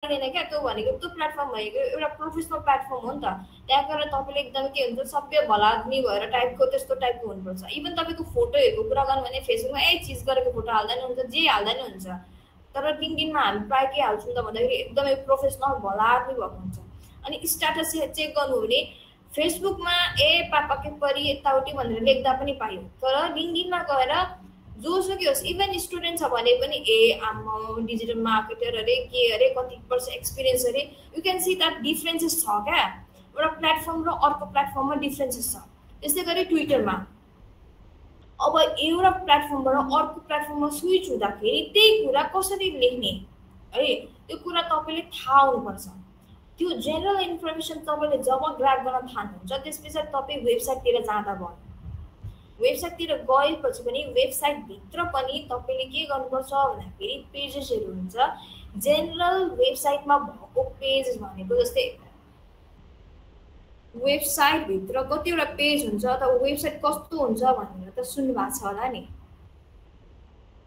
पाइदैन क्या। त्यो भनेको त्यो प्लेटफर्म भनेको एउटा प्रोफेसनल प्लेटफर्म हो नि त। त्यहाँ गएर तपाईँले एकदम के हुन्छ सभ्य भला आदमी भएर टाइपको त्यस्तो टाइपको हुनुपर्छ। इभन तपाईँको फोटोहरूको कुरा गर्नु भने फेसबुकमा चिज गरेको फोटो हाल्दा नि हुन्छ, जे हाल्दा नि हुन्छ। तर लिङ्कडिनमा हामी प्रायः के हाल्छौँ त भन्दाखेरि एकदमै प्रोफेसनल भला आदमी भएको हुन्छ। अनि स्ट्याटस चेक गर्नु हो भने फेसबुकमा पापाके परी यताउति भनेर लेख्दा पनि पाइयो, तर लिङ्कडिनमा गएर जोसुकै होस्, इभन स्टुडेन्ट छ भने पनि आम्मा डिजिटल मार्केटर अरे के अरे कति वर्ष एक्सपिरियन्स अरे, you can see that differences छ क्या। एउटा प्लेटफर्म र अर्को प्लेटफर्ममा डिफ्रेन्सेस छ। त्यस्तै गरी ट्विटरमा अब एउटा प्लेटफर्मबाट अर्को प्लेटफर्ममा स्विच हुँदाखेरि त्यही कुरा कसरी लेख्ने है, त्यो कुरा तपाईँले थाहा हुनुपर्छ। त्यो जेनरल इन्फर्मेसन तपाईँले जब ग्राब गर्न थाल्नुहुन्छ त्यसपछि तपाईँ वेबसाइटतिर जाँदा भयो। वेबसाइटतिर गएपछि पनि वेबसाइटभित्र पनि तपाईँले के गर्नुपर्छ भन्दाखेरि पेजेसहरू हुन्छ। जेनरल वेबसाइटमा भएको पेज भनेको जस्तै वेबसाइटभित्र कतिवटा पेज हुन्छ अथवा वेबसाइट कस्तो हुन्छ भनेर त सुन्नु भएको छ होला नि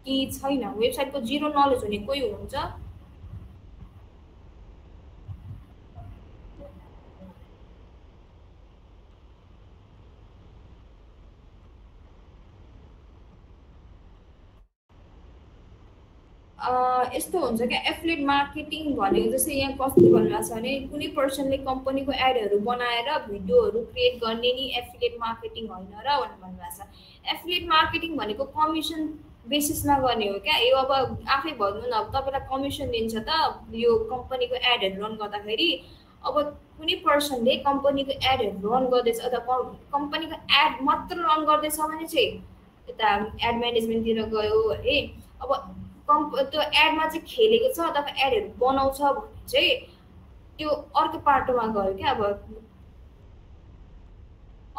कि छैन? वेबसाइटको जिरो नलेज हुने कोही हुन्छ? यस्तो हुन्छ क्या एफिलिएट मार्केटिङ भनेको जस्तै यहाँ कस्तो भन्नुभएको छ भने कुनै पर्सनले कम्पनीको एडहरू बनाएर भिडियोहरू क्रिएट गर्ने नि एफिलिएट मार्केटिङ होइन र भनेर भन्नुभएको छ। एफिलिएट मार्केटिङ भनेको कमिसन बेसिसमा गर्ने हो क्या। यो अब आफै भन्नु न, अब तपाईँलाई कमिसन दिन्छ त यो कम्पनीको एडहरू रन गर्दाखेरि। अब कुनै पर्सनले कम्पनीको एडहरू रन गर्दैछ अथवा कम्पनीको एड मात्र रन गर्दैछ भने चाहिँ यता एड म्यानेजमेन्टतिर गयो है। अब त्यो एडमा चाहिँ खेलेको छ अथवा एडहरू बनाउँछ भने चाहिँ त्यो अर्को पाटोमा गयो क्या। अब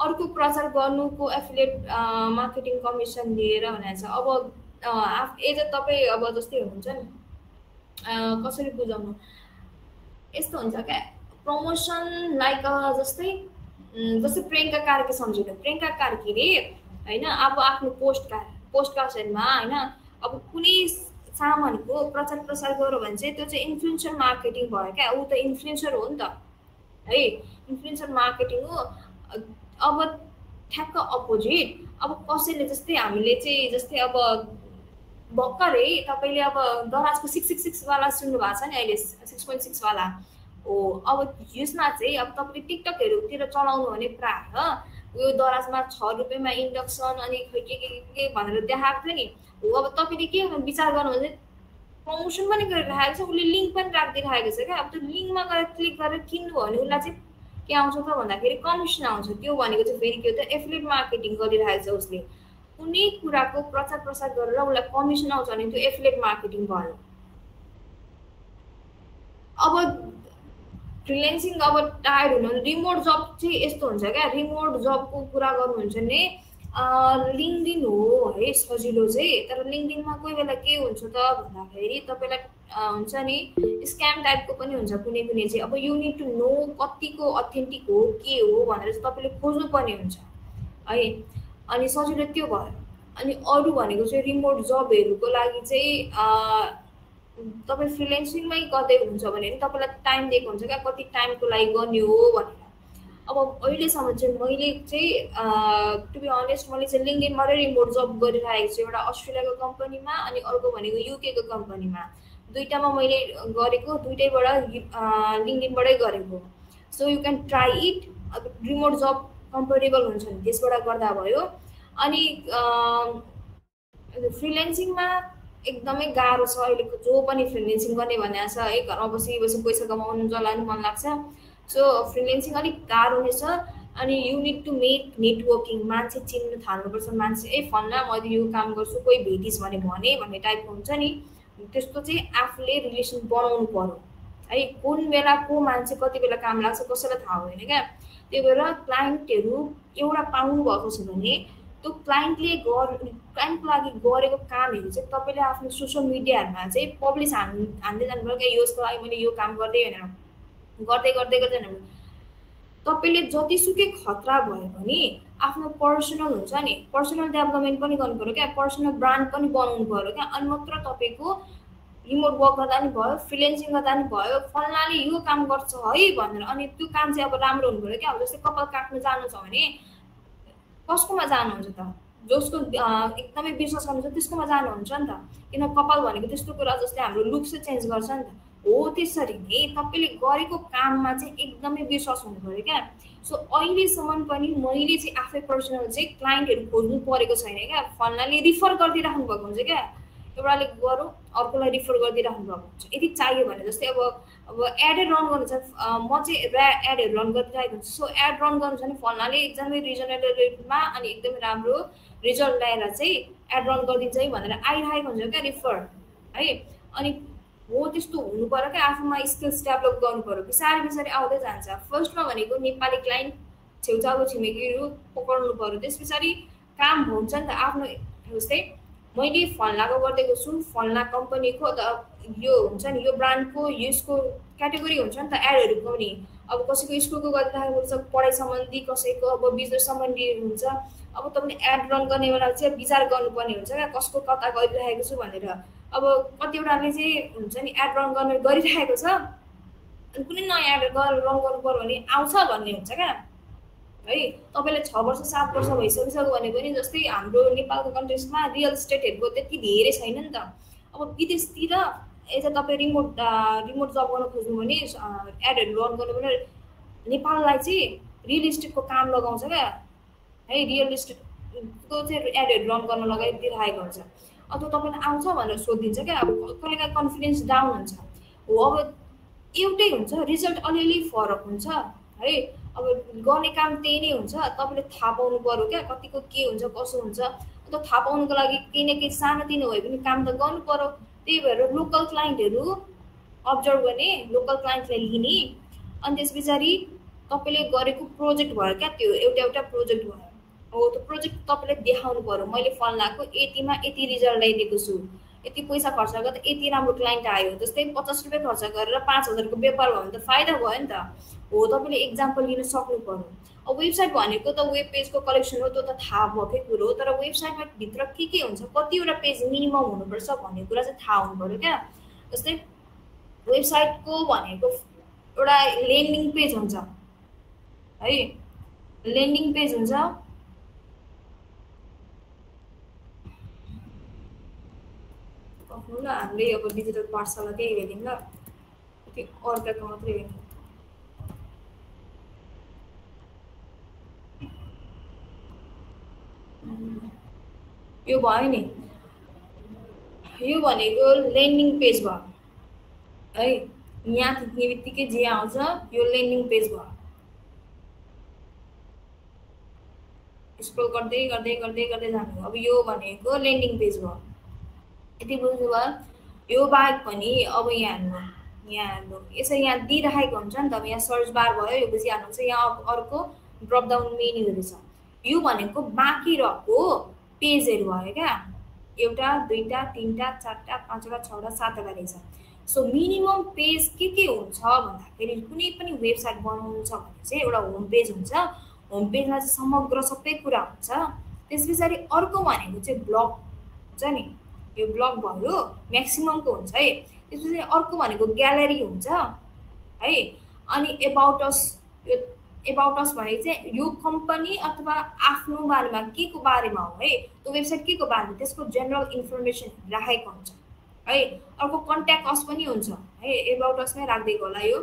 अर्को प्रचार गर्नुको एफिलिएट मार्केटिङ कमिसन लिएर भनेको छ। अब एज अ तपाईँ अब जस्तै हुनुहुन्छ नि, कसरी बुझाउनु, यस्तो हुन्छ क्या प्रमोसन लाइक जस्तै प्रियङ्का कार्की सम्झिनु। प्रियङ्का कार्कीले होइन अब आफ्नो पोस्टकास्टमा होइन अब कुनै सामानको प्रचार प्रसार गर्यो भने चाहिँ त्यो चाहिँ इन्फ्लुएन्सर मार्केटिङ भयो क्या। ऊ त इन्फ्लुएन्सर हो नि त है, इन्फ्लुएन्सर मार्केटिङ हो। अब ठ्याक्क अपोजिट अब कसैले जस्तै हामीले चाहिँ जस्तै अब भर्खरै तपाईँले अब दराजको 666 वाला सुन्नु भएको छ नि अहिले, 6.6 वाला हो। अब यसमा चाहिँ अब तपाईँले टिकटकहरूतिर चलाउनु भने प्रायः यो दराजमा 6 रुपियाँमा इन्डक्सन अनि खै के भनेर देखाएको थियो नि हो। अब तपाईँले के विचार गर्नु भने प्रमोसन पनि गरिरहेको छ, उसले लिङ्क पनि राखिदिइरहेको छ क्या। अब त्यो लिङ्कमा गएर क्लिक गरेर किन्नु भयो भने उसलाई चाहिँ के आउँछ त भन्दाखेरि कमिसन आउँछ। त्यो भनेको चाहिँ फेरि के हो त एफिलिएट मार्केटिङ गरिरहेको छ उसले। कुनै कुराको प्रचार प्रसार गरेर उसलाई कमिसन आउँछ भने त्यो एफिलिएट मार्केटिङ भयो। अब फ्रिलेन्सिङ अब टायर्ड हुनु, रिमोट जब चाहिँ यस्तो हुन्छ क्या। रिमोट जबको कुरा गर्नुहुन्छ भने लिङ्कडिन हो है सजिलो चाहिँ। तर लिङ्कडिनमा कोही बेला के हुन्छ त भन्दाखेरि तपाईँलाई हुन्छ नि स्क्याम टाइपको पनि हुन्छ कुनै कुनै चाहिँ। अब यु निड टु नो कतिको अथेन्टिक हो के हो भनेर चाहिँ तपाईँले खोज्नुपर्ने हुन्छ है। अनि सजिलो त्यो भयो। अनि अरू भनेको चाहिँ रिमोट जबहरूको लागि चाहिँ तपाईँ फ्रिलेन्सिङमै गर्दै हुन्छ भने तपाईँलाई टाइम दिएको हुन्छ क्या, कति टाइमको लागि गर्ने हो भनेर। अब अहिलेसम्म चाहिँ मैले चाहिँ टु बी अनेस्ट मैले चाहिँ लिङ्कडिनबाटै रिमोट जब गरिरहेको छु। एउटा अस्ट्रेलियाको कम्पनीमा अनि अर्को भनेको युकेको कम्पनीमा। दुईटामा मैले गरेको, दुईटैबाट लिङ्कडिनबाटै गरेको। So you can try it. अब रिमोट जब कम्फर्टेबल हुन्छ भने त्यसबाट गर्दा भयो। अनि फ्रिलेन्सिङमा एकदमै गाह्रो छ अहिलेको। जो पनि फ्रिलेन्सिङ गर्ने भनेको छ है, घरमा बसी बसी पैसा कमाउनु जसलाई पनि मन लाग्छ। सो फ्रिलेन्सिङ अलिक गाह्रो नै छ। अनि you need to make networking, मान्छे चिन्नु थाल्नुपर्छ। मान्छे फल्ना मैले यो काम गर्छु कोही भेटिस् भने भन्ने टाइपको हुन्छ नि, त्यस्तो चाहिँ आफूले रिलेसन बनाउनु पर्यो है। कुन बेला को मान्छे कति बेला काम लाग्छ कसैलाई थाहा हुँदैन क्या। त्यही भएर क्लाइन्टहरू एउटा पाउनु भएको छ भने त्यो क्लाइन्टको लागि गरेको कामहरू चाहिँ तपाईँले आफ्नो सोसियल मिडियाहरूमा चाहिँ पब्लिस हान्दै जानुभयो क्या। यसको लागि मैले यो काम गर्दै भनेर गर्दै गर्दै गर्दै तपाईँले जतिसुकै खतरा भयो भने आफ्नो पर्सनल हुन्छ नि, पर्सनल डेभलपमेन्ट पनि गर्नु पऱ्यो क्या। पर्सनल ब्रान्ड पनि बनाउनु पऱ्यो क्या। अनि मात्र तपाईँको रिमोट वर्क गर्दा नि भयो, फ्रिलेन्सिङ गर्दा नि भयो, फल्नाले यो काम गर्छ है भनेर, अनि त्यो काम चाहिँ अब राम्रो हुनु पऱ्यो क्या। अब जस्तै कपाल काट्नु जानु छ भने कसकोमा जानुहुन्छ त? जसको एकदमै विश्वास गर्नुहुन्छ त्यसकोमा जानुहुन्छ नि त, किन कपाल भनेको त्यस्तो कुरा जस्तै हाम्रो लुक्स चाहिँ चेन्ज गर्छ नि त। हो त्यसरी नै तपाईँले गरेको काममा चाहिँ एकदमै विश्वास हुनु पऱ्यो क्या। सो अहिलेसम्म पनि मैले चाहिँ आफै पर्सनल चाहिँ क्लाइन्टहरू खोज्नु परेको छैन क्या। फल्नाले रिफर गरिदिइराख्नु भएको हुन्छ क्या, एउटाले गरौँ अर्कोलाई रिफर गरिदिइराख्नु भएको हुन्छ। यदि चाहियो भने जस्तै अब एडहरू रन गर्नु छ, म चाहिँ एडहरू रन गरिरहेको हुन्छु। सो एड रन गर्नु छ भने फल्नाले एकदमै रिजनेबल रेटमा अनि एकदमै राम्रो रिजल्ट ल्याएर चाहिँ एड रन गरिदिन्छ है भनेर आइरहेको हुन्छ क्या रिफर है। अनि हो त्यस्तो हुनु पऱ्यो क्या, आफूमा स्किल्स डेभलप गर्नु पऱ्यो, बिस्तारै बिस्तारै आउँदै जान्छ। फर्स्टमा भनेको नेपाली क्लाइन्ट छेउछाउको छिमेकीहरू पक्राउनु पऱ्यो, त्यस पछाडि काम हुन्छ नि त आफ्नो। जस्तै मैले फल्नाको गरिदिएको छु, फल्ना कम्पनीको त यो हुन्छ नि, यो ब्रान्डको यसको क्याटेगोरी हुन्छ नि त एडहरूको पनि। अब कसैको स्कुलको गरिरहेको हुन्छ, पढाइ सम्बन्धी, कसैको अब बिजनेस सम्बन्धी हुन्छ। अब तपाईँले एड रन गर्ने बेला चाहिँ विचार गर्नुपर्ने हुन्छ क्या, कसको कता गरिरहेको छु भनेर। अब कतिवटाले चाहिँ हुन्छ नि एड रन गर्ने गरिरहेको छ, अनि कुनै नयाँ एड रन गर्नु पऱ्यो भने आउँछ भन्ने हुन्छ क्या है। तपाईँले 6 वर्ष 7 वर्ष भइसकिसक्यो भने पनि जस्तै हाम्रो नेपालको कन्टेक्स्टमा रियल इस्टेटहरूको त्यति धेरै छैन नि त। अब विदेशतिर यता तपाईँ रिमोट जब गर्न खोज्नु भने एडहरू रन गर्नु भने नेपाललाई चाहिँ रियल इस्टेटको काम लगाउँछ क्या है। रियल इस्टेटको चाहिँ एडहरू रन गर्न लगाइदिइरहेको हुन्छ। अब तपाईँलाई आउँछ भनेर सोधिदिन्छ क्या। अब कहिलेकाहीँ कन्फिडेन्स डाउन हुन्छ। हो अब एउटै हुन्छ, रिजल्ट अलिअलि फरक हुन्छ है। अब गर्ने काम त्यही नै हुन्छ, तपाईँले थाहा पाउनु पऱ्यो क्या कतिको के हुन्छ कसो हुन्छ। अन्त थाहा पाउनुको लागि केही न केही सानोतिनो भए पनि काम त गर्नु पऱ्यो। त्यही भएर लोकल क्लाइन्टहरू अब्जर्भ गर्ने, लोकल क्लाइन्टलाई लिने, अनि त्यस पछाडि तपाईँले गरेको प्रोजेक्ट भयो क्या, त्यो एउटा प्रोजेक्ट भयो। हो त्यो प्रोजेक्ट तपाईँले देखाउनु पऱ्यो, मैले फल्नाको यतिमा यति रिजल्ट ल्याइदिएको छु, यति पैसा खर्च गर्दा यति राम्रो क्लाइन्ट आयो। जस्तै 50 रुपियाँ खर्च गरेर 5000को व्यापार भयो भने त फाइदा भयो नि त। हो तपाईँले इक्जाम्पल लिन सक्नु पर्यो। अब वेबसाइट भनेको त वेब पेजको कलेक्सन हो, त्यो त थाहा भएकै कुरो हो। तर वेबसाइटमा भित्र के हुन्छ, कतिवटा पेज मिनिमम हुनुपर्छ भन्ने कुरा चाहिँ थाहा हुनु पऱ्यो क्या। जस्तै वेबसाइटको भनेको एउटा ल्यान्डिङ पेज हुन्छ है, ल्यान्डिङ पेज हुन्छ। ल हामीले अब डिजिटल पाठशाला त्यही हेर्यौँ ल, त्यो अर्काको मात्रै हेर्यौँ। यो भयो नि, यो भनेको ल्यान्डिङ पेज भयो है। यहाँ थिच्ने बित्तिकै जे आउँछ यो ल्यान्डिङ पेज भयो। स्क्रोल गर्दै गर्दै गर्दै गर्दै जानु। अब यो भनेको ल्यान्डिङ पेज भयो, यति बुझ्नुभयो। यो बाहेक पनि अब यहाँ हेर्नु यसरी यहाँ दिइराखेको हुन्छ नि त। अब यहाँ सर्च बार भयो, यो बुझिहाल्नुहुन्छ। यहाँ अर्को ड्रप डाउन मेन्युहरू छ। यो भनेको बाँकी रहेको पेजहरू भयो क्या, एउटा दुईवटा तिनवटा चारवटा पाँचवटा छवटा सातवटा रहेछ। सो मिनिमम पेज के हुन्छ भन्दाखेरि कुनै पनि वेबसाइट बनाउनु छ भने चाहिँ एउटा होम पेज हुन्छ। होम पेजमा चाहिँ समग्र सबै कुरा हुन्छ। त्यस पछाडि अर्को भनेको चाहिँ ब्लग हुन्छ नि, यो ब्लग भयो म्याक्सिममको हुन्छ है। त्यसपछि अर्को भनेको ग्यालरी हुन्छ है। अनि एबाउट अस, यो एबाउट अस भनेको चाहिँ यो कम्पनी अथवा आफ्नो बारेमा के को बारेमा हो है, त्यो वेबसाइट के को बारेमा, त्यसको जेनरल इन्फर्मेसन राखेको हुन्छ है। अर्को कन्ट्याक्ट अस पनि हुन्छ है, एबाउट असमै राखिदिएको होला यो।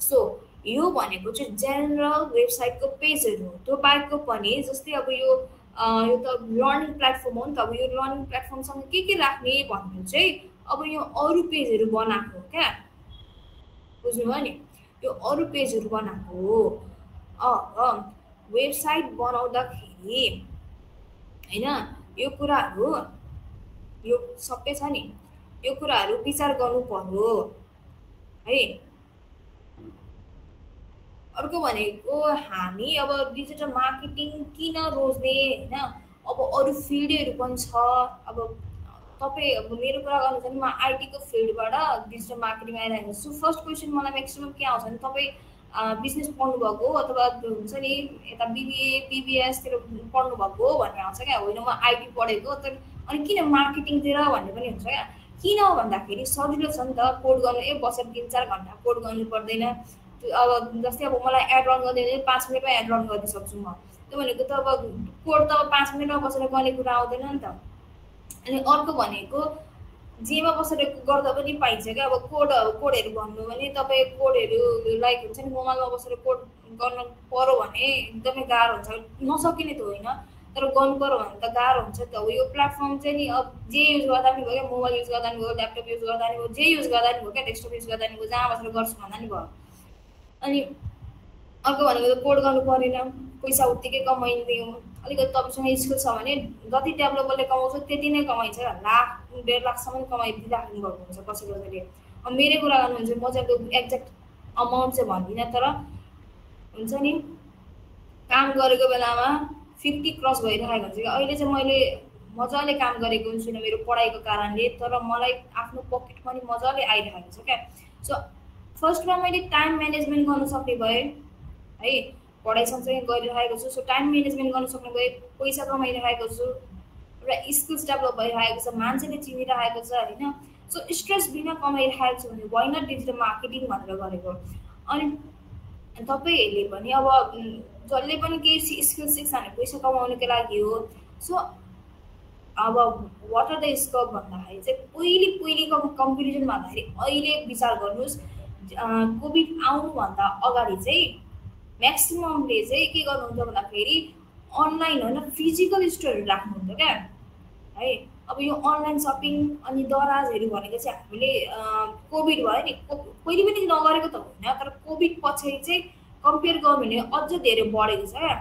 सो यो भनेको चाहिँ जेनरल वेबसाइटको पेजहरू हो। त्यो बाहेकको पनि जस्तै अब यो त लर्निङ प्लेटफर्म हो नि त। अब यो लर्निङ प्लेटफर्मसँग के राख्ने भन्नु चाहिँ अब यो अरू पेजहरू बनाएको हो क्या, बुझ्नुभयो नि। यो अरू पेजहरू बनाएको हो। वेबसाइट बनाउँदाखेरि होइन यो कुराहरू, यो सबै छ नि, यो कुराहरू विचार गर्नु पर्यो है। अर्को भनेको हामी अब डिजिटल मार्केटिङ किन रोज्ने होइन, अब अरू फिल्डहरू पनि छ। अब तपाईँ अब मेरो कुरा गर्नु छ भने म आइटीको फिल्डबाट डिजिटल मार्केटिङ आइरहेको छु। फर्स्ट क्वेसन मलाई म्याक्सिमम के आउँछ भने तपाईँ बिजनेस पढ्नुभएको अथवा हुन्छ नि यता बिबिए पिबिएसतिर पढ्नुभएको भन्ने आउँछ क्या। होइन म आइटी पढेको तर अनि किन मार्केटिङतिर भन्ने पनि हुन्छ क्या। किन हो भन्दाखेरि सजिलो छ नि त कोड गर्नु, एक बसेर 3-4 घन्टा कोड गर्नु पर्दैन। अब जस्तै अब मलाई एड रन गर्दै 5 मिनटमा एड रन गर्न सक्छु म। त्यो भनेको त अब कोड त 5 मिनटमा बसेर गर्ने कुरा आउँदैन नि त। अनि अर्को भनेको जेमा बसेर गर्दा पनि पाइन्छ क्या। अब कोडहरू भन्नु भने तपाईँ कोडहरू लाइक हुन्छ नि मोबाइलमा बसेर कोड गर्न पर्यो भने एकदमै गाह्रो हुन्छ, नसकिने त होइन तर गर्नु पर्यो भने त गाह्रो हुन्छ नि त। यो प्लेटफर्म चाहिँ नि अब जे युज गर्दा पनि भयो क्या, मोबाइल युज गर्दा पनि भयो, ल्यापटप युज गर्दा पनि भयो, जे युज गर्दा पनि भयो क्या, डेस्कटप युज गर्दा पनि भयो, जहाँ बसेर गर्छु भन्दा नि भयो। अनि अर्को भनेको त कोड गर्नु परेन, पैसा उत्तिकै कमाइदियो। अलिकति तपाईँसँग स्किल छ भने जति डेभलपरले कमाउँछ त्यति नै कमाइन्छ, 1,00,000 1,50,000सम्म कमाइदिइराख्नु भएको हुन्छ कसै कसैले। अब मेरै कुरा गर्नुहुन्छ म चाहिँ अब एक्ज्याक्ट अमाउन्ट चाहिँ भन्दिनँ, तर हुन्छ नि काम गरेको बेलामा 50 क्रस भइरहेको हुन्छ कि। अहिले चाहिँ मैले मजाले काम गरेको हुन्छु मेरो पढाइको कारणले, तर मलाई आफ्नो पकेट पनि मजाले आइरहेको छ क्या। सो फर्स्टमा मैले टाइम म्यानेजमेन्ट गर्न सक्ने भएँ है, पढाइ सँगसँगै गरिरहेको छु। सो टाइम म्यानेजमेन्ट गर्न सक्ने भए, पैसा कमाइरहेको छु, एउटा स्किल्स डेभलप भइरहेको छ, मान्छेले चिनिरहेको छ होइन। सो स्ट्रेस बिना कमाइरहेको छु भने वाइ नट डिजिटल मार्केटिङ भनेर गरेको। अनि तपाईँहरूले पनि अब जसले पनि केही स्किल सिक्छ भने पैसा कमाउनुको लागि हो। सो अब वाट आर द स्कोप भन्दाखेरि चाहिँ पहिलेको कम्पेरिजन भन्दाखेरि अहिले विचार गर्नुहोस्, कोभिड आउनुभन्दा अगाडि चाहिँ म्याक्सिममले चाहिँ के गर्नुहुन्छ भन्दाखेरि अनलाइन होइन फिजिकल स्टोरहरू राख्नुहुन्थ्यो क्या है। अब यो अनलाइन सपिङ अनि दराजहरू भनेको चाहिँ हामीले कोभिड भयो नि, पहिले पनि नगरेको त होइन, तर कोभिड पछाडि चाहिँ कम्पेयर गर्नु भने अझ धेरै बढेको छ क्या।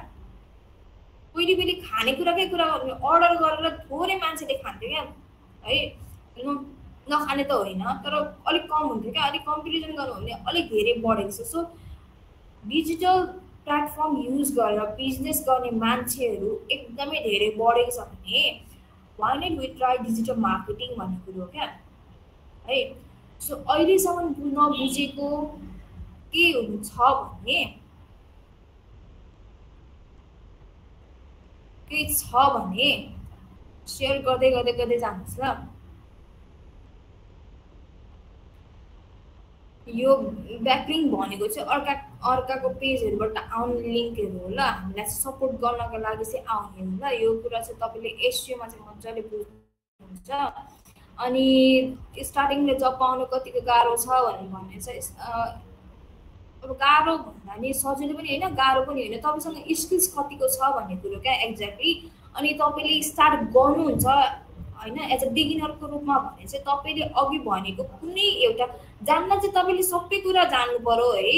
पहिले खानेकुराकै कुरा गर्नु अर्डर गरेर थोरै मान्छेले खान्थ्यो क्या है, नखाने त होइन तर अलिक कम हुन्थ्यो क्या। अलिक कम्पेरिजन गर्नु भने अलिक धेरै बढेको छ। सो डिजिटल प्लेटफर्म युज गरेर बिजनेस गर्ने मान्छेहरू एकदमै धेरै बढेको छ भने why not we try digital marketing भन्ने कुरो हो क्या है। सो अहिलेसम्म नबुझेको के हुन्छ भने के छ भने सेयर गर्दै जानुहोस् ल। यो ब्याकलिङ भनेको चाहिँ अर्काको पेजहरूबाट आउने लिङ्कहरू हो ल, हामीलाई सपोर्ट गर्नको लागि चाहिँ आउने हो ल। यो कुरा चाहिँ तपाईँले एसइओमा चाहिँ मजाले बुझ्नुहुन्छ। अनि स्टार्टिङले जब पाउनु कतिको गाह्रो छ भने चाहिँ अब गाह्रो भन्दा नि सजिलो पनि होइन गाह्रो पनि होइन, तपाईँसँग स्किल्स कतिको छ भन्ने कुरो क्या एक्ज्याक्टली। अनि तपाईँले स्टार्ट गर्नुहुन्छ होइन एज अ बिगिनरको रूपमा भने चाहिँ तपाईँले अघि भनेको कुनै एउटा जान्न चाहिँ तपाईँले सबै कुरा जान्नु पर्यो है,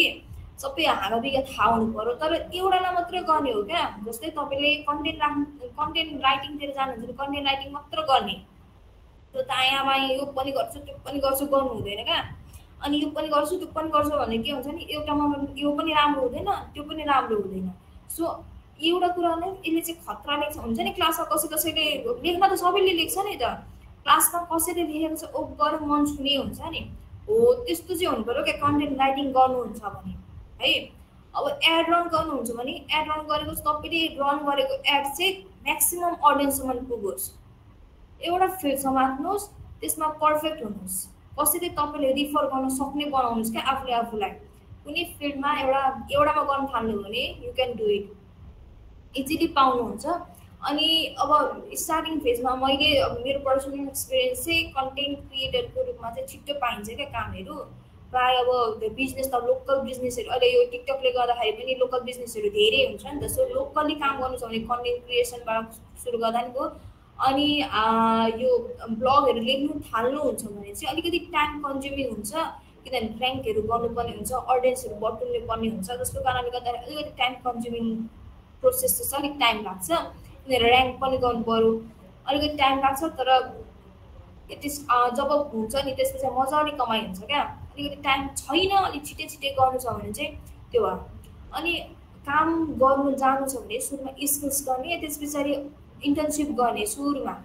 सबै हाँगाबिगा थाहा हुनु पर्यो। तर एउटालाई मात्रै गर्ने हो क्या। जस्तै तपाईँले कन्टेन्ट राइटिङतिर जानुहुन्छ भने कन्टेन्ट राइटिङ मात्र गर्ने, त्यो दायाँ यो पनि गर्छु त्यो पनि गर्छु गर्नु हुँदैन क्या। अनि यो पनि गर्छु त्यो पनि गर्छु भने के हुन्छ नि एउटामा यो पनि राम्रो हुँदैन त्यो पनि राम्रो हुँदैन। सो एउटा कुरालाई यसले चाहिँ खतरा लेख्छ हुन्छ नि, क्लासमा कसैले लेख्न त सबैले लेख्छ नि त, क्लासमा कसैले लेखेको छ ओ गरेर मन छुने हुन्छ नि हो, त्यस्तो चाहिँ हुनु पऱ्यो क्या कन्टेन्ट राइटिङ गर्नुहुन्छ भने है। अब एड रन गर्नुहुन्छ भने एड रन गरेको तपाईँले रन गरेको एड चाहिँ म्याक्सिमम अडियन्ससम्म पुगोस्, एउटा फिल्ड समात्नुहोस्, त्यसमा पर्फेक्ट हुनुहोस्, कसैले तपाईँले रिफर गर्न सक्ने बनाउनुहोस् क्या आफूलाई। कुनै फिल्डमा एउटामा गर्न थाल्नु भने you can do it, easily पाउनुहुन्छ। अनि अब स्टार्टिङ फेजमा मैले मेरो पर्सनल एक्सपिरियन्स चाहिँ कन्टेन्ट क्रिएटरको रूपमा चाहिँ छिट्टो पाइन्छ क्या कामहरू प्राय। अब बिजनेस त लोकल बिजनेसहरू अहिले यो टिकटकले गर्दाखेरि पनि लोकल बिजनेसहरू धेरै हुन्छ नि त। सो लोकल्ली काम गर्नु छ भने कन्टेन्ट क्रिएसनबाट सुरु गर्दा नि भयो। अनि यो ब्लगहरू लेख्नु थाल्नुहुन्छ भने चाहिँ अलिकति टाइम कन्ज्युमिङ हुन्छ, किनभने ऱ्याङ्कहरू गर्नुपर्ने हुन्छ, अडियन्सहरू बटुल्नु पर्ने हुन्छ, जसको कारणले गर्दाखेरि अलिकति टाइम कन्ज्युमिङ प्रोसेस चाहिँ अलिक टाइम लाग्छ। किनभने ऱ्याङ्क पनि गर्नु पऱ्यो, अलिकति टाइम लाग्छ। तर जब हुन्छ नि त्यसपछि मजाले कमाइ हुन्छ क्या। अलिकति टाइम छैन, अलिक छिटै गर्नु छ भने चाहिँ त्यो भयो। अनि काम गर्नु जानु छ भने सुरुमा स्किल्स गर्ने, त्यस पछाडि इन्टर्नसिप गर्ने। सुरुमा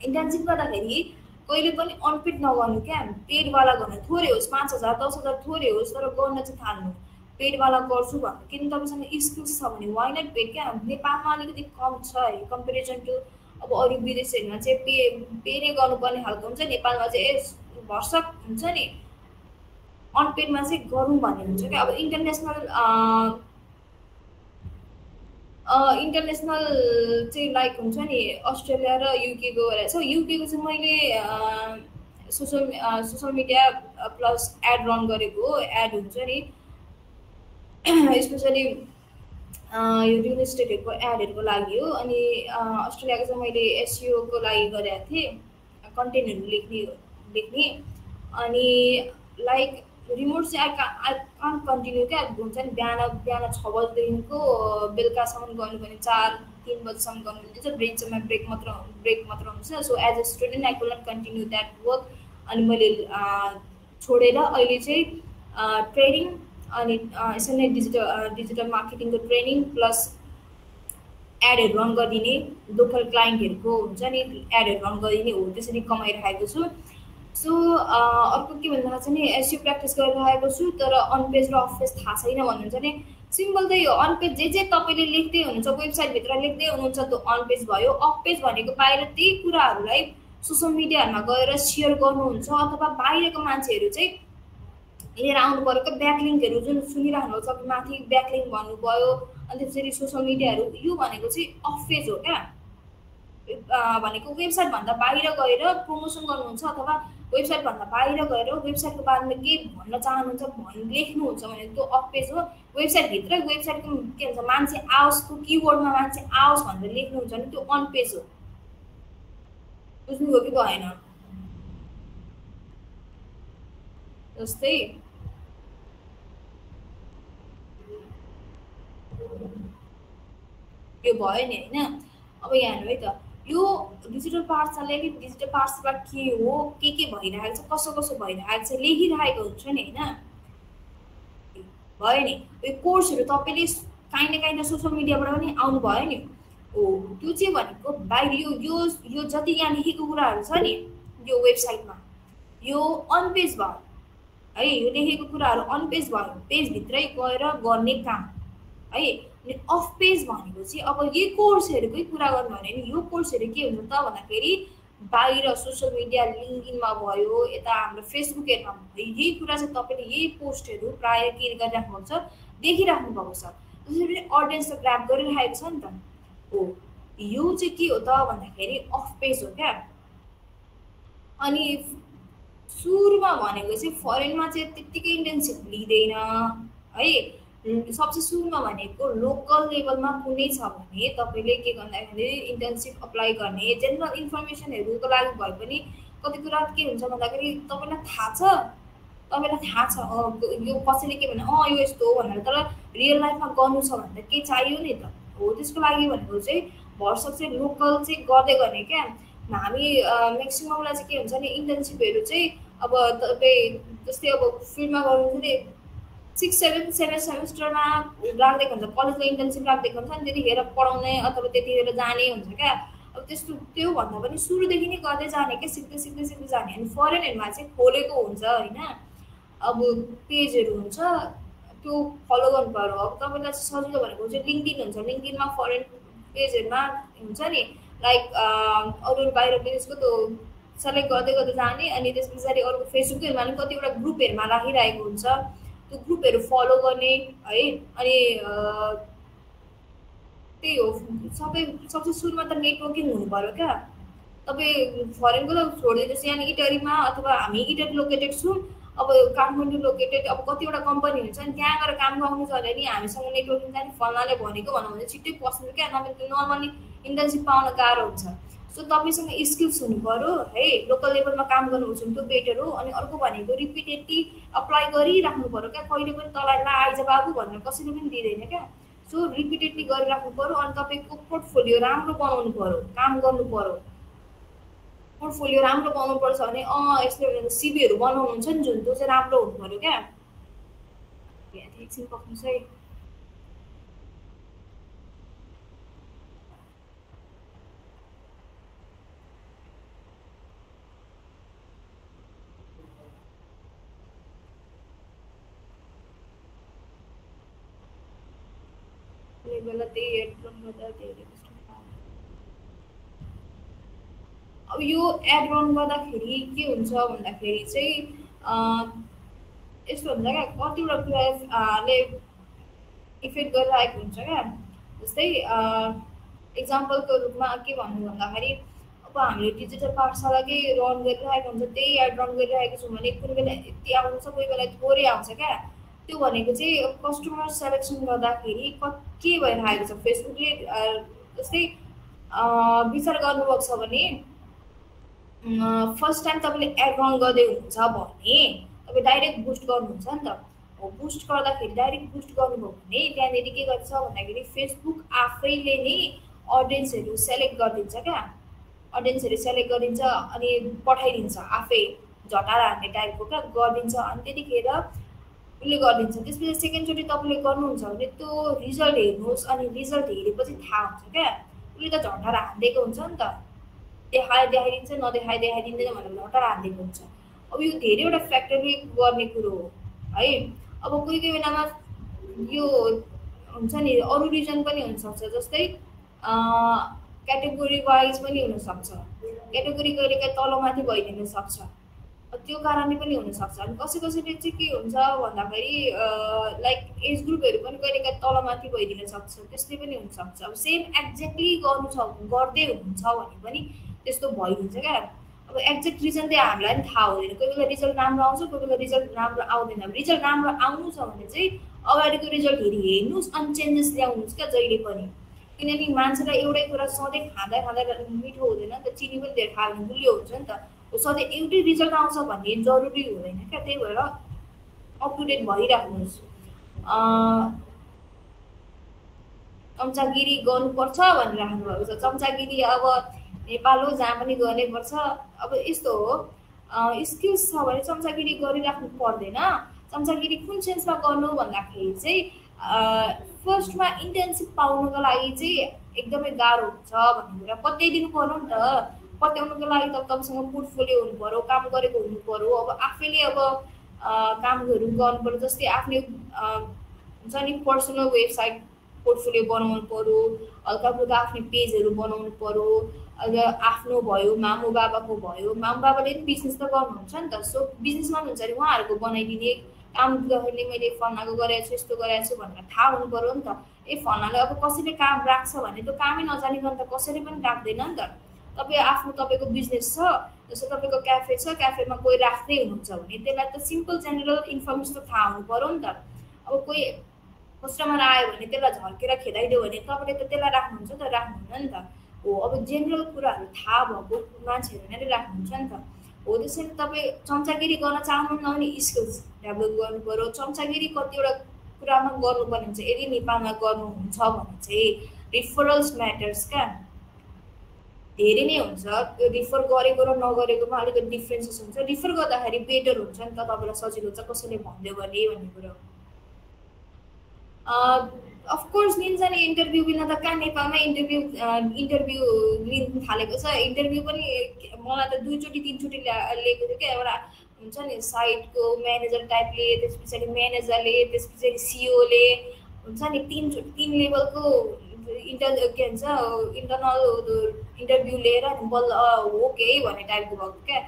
इन्टर्नसिप गर्दाखेरि कहिले पनि अनपेड नगर्नु क्या, पेडवाला गर्नु, थोरै होस् 5,000 10,000 थोरै होस् तर गर्न चाहिँ थाल्नु। पेडवाला गर्छु भन्नु किन तपाईँसँग स्किल्स छ भने वाइ नट पेड क्या। नेपालमा अलिकति कम छ है कम्पेरिजन टु अब अरू विदेशहरूमा चाहिँ पे नै गर्नुपर्ने खालको हुन्छ। नेपालमा चाहिँ भरसक हुन्छ नि अनपेडमा चाहिँ गरौँ भन्ने हुन्छ क्या। अब इन्टरनेसनल चाहिँ लाइक हुन्छ नि अस्ट्रेलिया र युकेको रहेछ। युकेको चाहिँ मैले social media plus ad run गरेको हो। एड हुन्छ नि स्पेसली यो रियल इस्टेटहरूको एडहरूको लागि हो। अनि अस्ट्रेलियाको चाहिँ मैले एसइओको लागि गरेको थिएँ, कन्टेन्टहरू लेख्ने। अनि लाइक रिमोट चाहिँ आई कान्ट कन्टिन्यू क्या। हुन्छ नि बिहान बिहान 6 बजीदेखिको बेलुकासम्म गर्नुपर्ने, 4-3 बजीसम्म गर्नुपर्ने। ब्रेक मात्र हुन्छ। So as a student I could not continue that work. अनि मैले छोडेर अहिले चाहिँ ट्रेडिङ अनि यसरी नै डिजिटल मार्केटिङको ट्रेनिङ प्लस एडहरू रन गरिदिने, लोकल क्लाइन्टहरूको हुन्छ नि एडहरू रन गरिदिने हो, त्यसरी कमाइरहेको छु। सो अर्को के भन्दा चाहिँ नि एसइओ प्र्याक्टिस गरिरहेको छु। तर अन पेज र अफ पेज थाहा छैन भन्नुहुन्छ नि सिम्पल त्यही हो। अन पेज जे तपाईँले लेख्दै हुनुहुन्छ, वेबसाइटभित्र लेख्दै हुनुहुन्छ त्यो अन पेज भयो। अफ पेज भनेको बाहिर त्यही कुराहरूलाई सोसल मिडियाहरूमा गएर सेयर गर्नुहुन्छ, अथवा बाहिरको मान्छेहरू चाहिँ लिएर आउनु पऱ्यो क्या। ब्याकलिङ्कहरू जुन सुनिरहनु छ माथि ब्याकलिङ्क भन्नुभयो, अनि त्यसरी सोसल मिडियाहरू, यो भनेको चाहिँ अफ पेज हो क्या। भनेको वेबसाइटभन्दा बाहिर गएर प्रमोसन गर्नुहुन्छ, अथवा वेबसाइटभन्दा बाहिर गएर वेबसाइटको बारेमा के भन्न चाहनुहुन्छ लेख्नुहुन्छ भने त्यो अफ पेज हो। वेबसाइटभित्र वेबसाइटको के भन्छ मान्छे आओस्, त्यो किवर्डमा मान्छे आओस् भनेर लेख्नुहुन्छ भने त्यो अन पेज हो। बुझ्नुभयो कि भएन? जस्तै यो भयो नि होइन। अब यहाँ हेर्नु है त, यो डिजिटल पाठशालाले डिजिटल पाठशाला के हो, के भइरहेको छ, कसो भइरहेको छ लेखिरहेको हुन्छ नि होइन। भयो नि यो कोर्सहरू तपाईँले काहीँ न काहीँ त सोसल मिडियाबाट पनि आउनु भयो नि हो। त्यो चाहिँ भनेको बाहिर यो यो यो जति यहाँ लेखेको कुराहरू छ नि यो वेबसाइटमा, यो अन पेज भयो है। यो लेखेको कुराहरू अन पेज भयो, पेजभित्रै गएर गर्ने काम है। अनि अफ पेज भनेको चाहिँ अब यही कोर्सहरूकै कुरा गर्नु भने नि यो कोर्सहरू के हुन्छ त भन्दाखेरि बाहिर सोसल मिडिया लिङ्किनमा भयो, यता हाम्रो फेसबुकहरूमा भयो, यही कुरा चाहिँ तपाईँले यही पोस्टहरू प्रायः के गरिराख्नु भएको छ, देखिराख्नु भएको छ। त्यसरी अडियन्स त ग्राब गरिरहेको छ नि त हो। यो चाहिँ के हो त भन्दाखेरि अफ पेज हो क्या। अनि सुरुमा भनेको चाहिँ फरेनमा चाहिँ त्यत्तिकै इन्टर्नसिप लिँदैन है। सबसे सुरुमा भनेको लोकल लेभलमा कुनै छ भने तपाईँले के गर्दाखेरि इन्टर्नसिप अप्लाई गर्ने, जेनरल इन्फर्मेसनहरूको लागि भए पनि कति कुरा के हुन्छ भन्दाखेरि तपाईँलाई थाहा छ यो कसैले के भने यो यस्तो हो भनेर, तर रियल लाइफमा गर्नु छ भने त के चाहियो नि त हो। त्यसको लागि भनेको चाहिँ भरसक चाहिँ लोकल चाहिँ गर्दै गर्ने क्या। हामी म्याक्सिममलाई चाहिँ के हुन्छ नि इन्टर्नसिपहरू चाहिँ अब तपाईँ जस्तै अब फिल्डमा गर्नुहुन्छ नि 6-7 सेमेस्टरमा राखिदिएको हुन्छ, कलेजको इन्टर्नसिप राखिदिएको हुन्छ, अनि त्यतिखेर पढाउने अथवा त्यतिखेर जाने हुन्छ क्या। अब त्यस्तो त्यो भन्दा पनि सुरुदेखि नै गर्दै जाने क्या, सिक्दै जाने। अनि फरेनहरूमा चाहिँ खोलेको हुन्छ होइन, अब पेजहरू हुन्छ त्यो फलो गर्नु पर्यो। अब तपाईँलाई चाहिँ सजिलो भनेको चाहिँ लिङ्कडिन हुन्छ। लिङ्कडिनमा फरेन पेजहरूमा हुन्छ नि लाइक अरू बाहिर विदेशको त्यो सेलेक्ट गर्दै जाने। अनि त्यस पछाडि अरू फेसबुकहरूमा पनि कतिवटा ग्रुपहरूमा राखिरहेको हुन्छ, त्यो ग्रुपहरू फलो गर्ने है। अनि त्यही हो सबसे सुरुमा त नेटवर्किङ हुनु पऱ्यो क्या। तपाईँ फरेनको त छोडिदिनुहोस्, यहाँ इटरीमा अथवा हामी इटरी लोकेटेड छौँ, अब काठमाडौँ लोकेटेड, अब कतिवटा कम्पनी हुन्छ नि त्यहाँ गएर काम गर्नु छ भने नि हामीसँग नेटवर्किङ जाने फल्नाले भनेको भनौँ भने छिट्टै पस्नु क्या, नभए त्यो नर्मली इन्टर्नसिप पाउन गाह्रो हुन्छ। सो तपाईँसँग स्किल्स हुनु पऱ्यो है, लोकल लेभलमा काम गर्नुहुन्छ भने त्यो बेटर हो। अनि अर्को भनेको रिपिटेडली अप्लाई गरिराख्नु पऱ्यो क्या। कहिले पनि तँलाई ला आइज बाबु भनेर कसैले पनि दिँदैन क्या। सो रिपिटेडली गरिराख्नु पऱ्यो। अनि तपाईँको पोर्टफोलियो राम्रो बनाउनु पऱ्यो, काम गर्नु पऱ्यो। पोर्टफोलियो राम्रो बनाउनुपर्छ भने यस्तो सिभीहरू बनाउनुहुन्छ नि जुन, त्यो चाहिँ राम्रो हुनु पऱ्यो क्या। एकछिन पक्नुहोस् है। बेला त्यही हेडफोन गर्दा धेरै अब यो एड रन गर्दाखेरि के हुन्छ भन्दाखेरि चाहिँ यस्तो हुन्छ क्या, कतिवटा कुराले इफेक्ट गरिरहेको हुन्छ क्या। जस्तै इक्जाम्पलको रूपमा के भन्नु भन्दाखेरि अब हामीले डिजिटल पाठशालाकै रन गरिरहेको हुन्छ, त्यही एड रन गरिरहेको छौँ भने कुनै बेला यति आउँछ, कोही बेला थोरै आउँछ क्या। त्यो भनेको चाहिँ कस्टमर सेलेक्सन गर्दाखेरि के भइरहेको छ फेसबुकले जस्तै विचार गर्नुभएको छ भने फर्स्ट टाइम तपाईँले एड रन गर्दै हुनुहुन्छ भने तपाईँ डाइरेक्ट बुस्ट गर्नुहुन्छ नि त। हो, बुस्ट गर्दाखेरि डाइरेक्ट बुस्ट गर्नुभयो भने त्यहाँनिर के गर्छ भन्दाखेरि फेसबुक आफैले नै अडियन्सहरू सेलेक्ट गरिदिन्छ क्या। अडियन्सहरू सेलेक्ट गरिदिन्छ अनि पठाइदिन्छ, आफै झटारा हान्ने टाइपको क्या गरिदिन्छ। अनि त्यतिखेर उसले गरिदिन्छ। त्यसपछि सेकेन्डचोटि तपाईँले गर्नुहुन्छ भने त्यो रिजल्ट हेर्नुहोस्, अनि रिजल्ट हेरेपछि थाहा हुन्छ क्या। उसले त झटारा हानिदिएको हुन्छ नि त, देखाइदिन्छ, देखाइदिँदैन भनेर झटारा हानिदिएको हुन्छ। अब यो धेरैवटा फ्याक्टरले गर्ने कुरो हो है। अब कोही कोही बेलामा यो हुन्छ नि अरू रिजन पनि हुनसक्छ, जस्तै क्याटेगोरी वाइज पनि हुनसक्छ, क्याटेगोरी कहिलेकाहीँ तलमाथि भइदिन सक्छ, त्यो कारणले पनि हुनसक्छ। अनि कसैले चाहिँ के हुन्छ भन्दाखेरि लाइक एज ग्रुपहरू पनि कहिलेकाहीँ तलमाथि भइदिन सक्छ, त्यसले पनि हुनसक्छ। अब सेम एक्ज्याक्टली गर्दै हुन्छ भने पनि त्यस्तो भइदिन्छ क्या। अब एक्ज्याक्ट रिजन चाहिँ हामीलाई पनि थाहा हुँदैन, कोही बेला रिजल्ट राम्रो आउँछ, कोही बेला रिजल्ट राम्रो आउँदैन। रिजल्ट राम्रो आउनु छ भने चाहिँ अगाडिको रिजल्ट हेर्नुहोस् अनि चेन्जेस ल्याउनुहोस् क्या जहिले पनि। किनकि मान्छेलाई एउटै कुरा सधैँ खाँदा मिठो हुँदैन नि त, चिनी पनि धेरै खायो भने गुलियो हुन्छ नि त। सधैँ एउटै रिजल्ट आउँछ भन्ने जरुरी हुँदैन क्या। त्यही भएर अप टु डेट भइराख्नुहोस्। चम्चागिरी गर्नुपर्छ भनेर राख्नुभएको छ। चम्चागिरी अब नेपाल हो, जहाँ पनि गर्नैपर्छ। अब यस्तो हो, स्किल्स छ भने चम्चागिरी गरिराख्नु पर्दैन। चम्चागिरी कुन सेन्समा गर्नु भन्दाखेरि चाहिँ फर्स्टमा इन्टर्नसिप पाउनुको लागि चाहिँ एकदमै गाह्रो हुन्छ भन्ने कुरा पत्याइदिनु पर्यो नि त। पत्याउनुको लागि त तपाईँसँग पोर्टफोलियो हुनु पर्यो, काम गरेको हुनु पर्यो। अब आफैले अब कामहरू गर्नु पर्यो, जस्तै आफ्नै हुन्छ नि पर्सनल वेबसाइट पोर्टफोलियो बनाउनु पर्यो, हल्का फुल्का आफ्नै पेजहरू बनाउनु पर्यो। आफ्नो भयो, मामु बाबाको भयो, मामु बाबाले पनि बिजनेस त गर्नुहुन्छ नि त। सो बिजनेसमा हुन्छ भने उहाँहरूको बनाइदिने काम गर्ने, मैले फलानाको गरेको छु, यस्तो गरेको छु भनेर थाहा हुनु पर्यो नि त। फलानाले अब कसैले काम राख्छ भने त्यो कामै नजानिकन त कसैले पनि राख्दैन नि त। तपाईँ आफ्नो तपाईँको बिजनेस छ, जस्तो तपाईँको क्याफे छ, क्याफेमा कोही राख्दै हुनुहुन्छ भने त्यसलाई त सिम्पल जेनरल इन्फर्मेसन त थाहा हुनु पर्यो नि त। अब कोही कस्टमर आयो भने त्यसलाई झर्केर खेदाइदियो भने तपाईँले त त्यसलाई राख्नुहुन्छ त, राख्नुहुन्न नि त। हो, अब जेनरल कुराहरू थाहा भएको मान्छेहरू नै राख्नुहुन्छ नि त। हो, त्यसैले तपाईँ चम्चागिरी गर्न चाहनुहुन्न भने स्किल्स डेभलप गर्नु पर्यो। चम्चागिरी कतिवटा कुरामा गर्नुपर्ने हुन्छ। यदि नेपालमा गर्नुहुन्छ भने चाहिँ रिफरल्स म्याटर्स क्या, धेरै नै हुन्छ। त्यो रिफर गरेको र नगरेकोमा अलिकति डिफ्रेन्सेस हुन्छ। रिफर गर्दाखेरि बेटर हुन्छ नि त, तपाईँलाई सजिलो हुन्छ कसैले भनिदियो भने भन्ने कुरो। अफकोर्स लिन्छ नि इन्टरभ्यू बिना त कहाँ नेपालमा इन्टरभ्यू लिनु थालेको छ। इन्टरभ्यू पनि मलाई त 2चोटि 3चोटि लिएको थियो क्या। एउटा हुन्छ नि साइटको म्यानेजर टाइपले, त्यस पछाडि म्यानेजरले, त्यस पछाडि सिओले हुन्छ नि 3 लेभलको के भन्छ इन्टरनल इन्टरभ्यू लिएर बल्ल हो के भन्ने टाइपको भएको क्या।